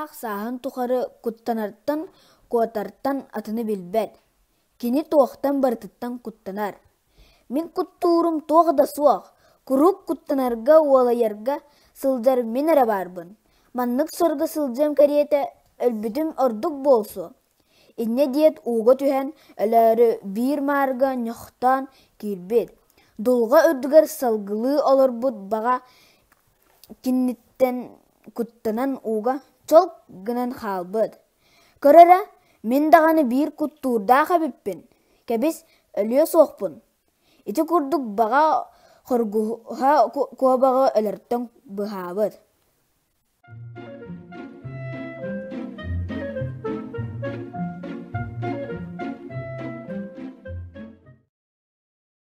Баҕалаах сааһын тухары куттанартан, куотартан атыны билбэт. Кини туохтан барытыттан куттанар. Мин куттуурум туох да суох, куруук куттанарга, уолайарга сылдьар мин эрэ баарбын. Маннык сорго сылдьыам кэриэтэ өлбүтүм ордук буолсу. Инньэ диэт ууга түһэн, өлөөрү биир маарга ньохтоон киирбит, дулҕа үрдүгэр салгылыы олорбут баҕа киниттэн куттанан ууга чолк гынан хаалбыт. Көр эрэ, мин даҕаны биир куттуурдаах эбиппин, кэбис, өлүө суохпун. Ити курдук баҕа хоргуһа куобаҕы өлөртөн быһаабыт.